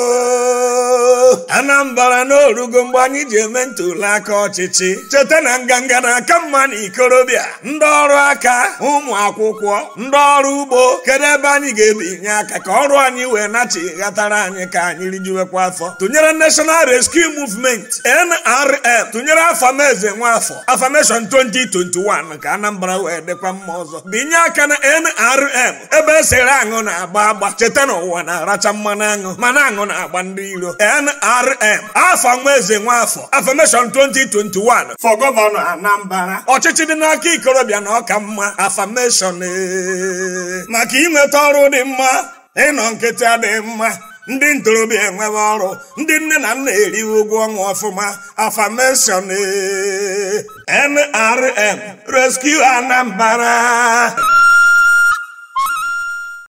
Ogogogogogogo Anambra n'orugo mgbe anyị ji eme ntuli aka ọchịchị. Cheta na nganga na-aka mma na ikorobịa, ndị ọrụ aka, ụmụ akwụkwọ, ndị ọrụ ugbo. Kedu ebe anyị ga-ebinye aka ka ọrụ anyị wee nachighatara anyị ka anyị rijuwekwa afọ? Tụnyere National Rescue Movement NRM, tụnyere Afameze Nwafọ Affirmation 2021 ka Anambra wee dịkwa mma ọzọ. Binye aka na NRM ebe esere aṅụ na-agba agba. Cheta na ụwa na-aracha mmanụ aṅụ, mana aṅụ na-agba ndị iro. NRM Afa Nweze Nwafọ Affirmation 2021 for gọvanọ Anambra. Ọchịchị dị n'aka ikorobịa na ọka mma. Affirmation maka inweta ọrụ dị mma, ịnọ nkịtị adịghị mma. Ndị ntorobịa enwebe ọrụ, ndị nne na nna eriwe ụgwọ ọnwa ọfụma. Affirmation NRM Rescue Anambra.